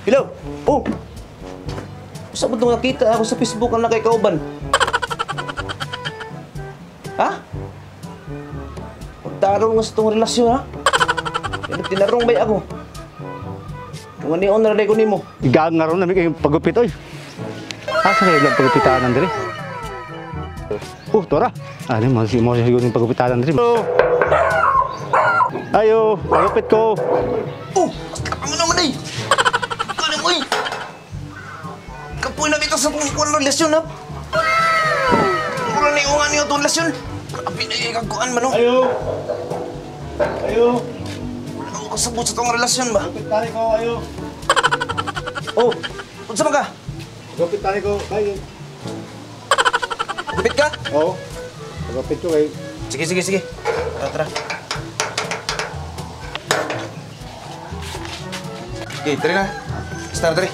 Hello? Oh! Saan mo itong nakita ako sa Facebook ang nakikauban? Ha? Pagtarong nga sa itong relasyon, ha? Tinarong ba ako? Kung ano yung naray ko nimo? Igaan nga ron namin kayong pagupit, oy. Asa kayo lang pagupitanan diri? Oh, tora. Ano, mo siguro yung pagupitanan diri. Oh. Ayo, pagupit ko. Oh, ano naman ay? Ano mo ay? Kapoy na kita sa kung relasyon, ha? Wala na yung ano itong relasyon. Grabe na yung kagkuan man, oh. Ayo. Ayo. Wala akong kasabot sa itong relasyon ba? Gupit tani ko, ayo. Oh, unsa man ka? Gupit tani ko, ayo. Gupit ka? Oo. Gupit ko kay. Sige, sige, sige. Tara, tara. Okay, tara na. Start, tara.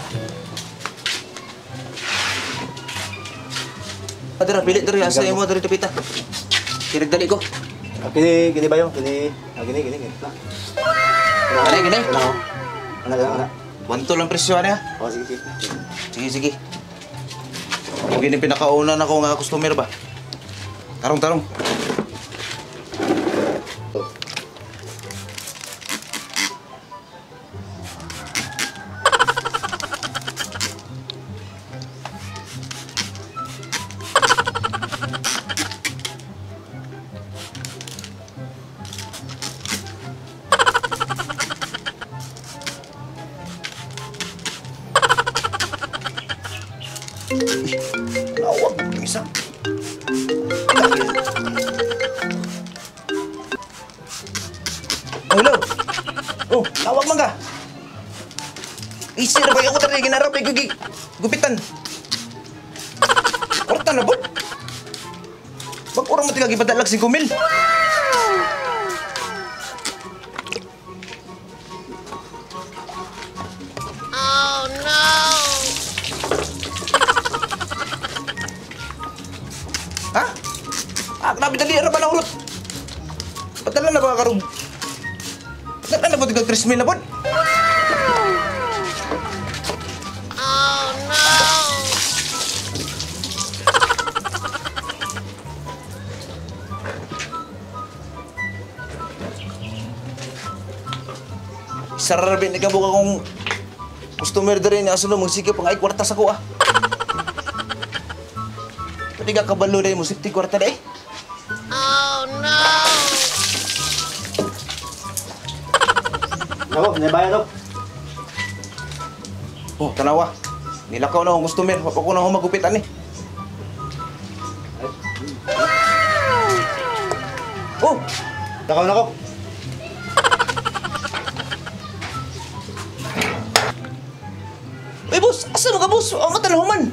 Ah, tara, pili, tara. Asa mo, tara, tapita. Kinagdali ko. Kini, kini ba yun? Kini, kini, kini, kini. Kini, kini. Ano, ano, ano. 1-2 lang presyo, ano? Oh, sige, sige. Sige, sige. Kung gini pinakauna na ko nga customer ba? Tarong, tarong. Lawag, yung isa. Oh, hello. Oh, tawag man ka. Easy na ba yung utang ginarap ay gupitan. Korta na ba? Bag orang mo tiga gipadalag 5,000. Oh no! Ha? Ah, grabe dali ra ba na urot? Padala na ba karon? Padala na ba tiga 3,000 na pod? Oh no! Sarabin ni kabuka kong customer diri ni asulo magsikip ang ay kwarta sa ko ah. Pwede ka kabalo dahil mo safety kwarta dahil. Oh no! Ako, nabayad ako. Oh, tanawa. Nilakaw na akong customer. Wapa ko na ako magupit ani. Oh! Lakaw na ko. Uy, boss! Asa mo ka, boss? Ang katalahuman!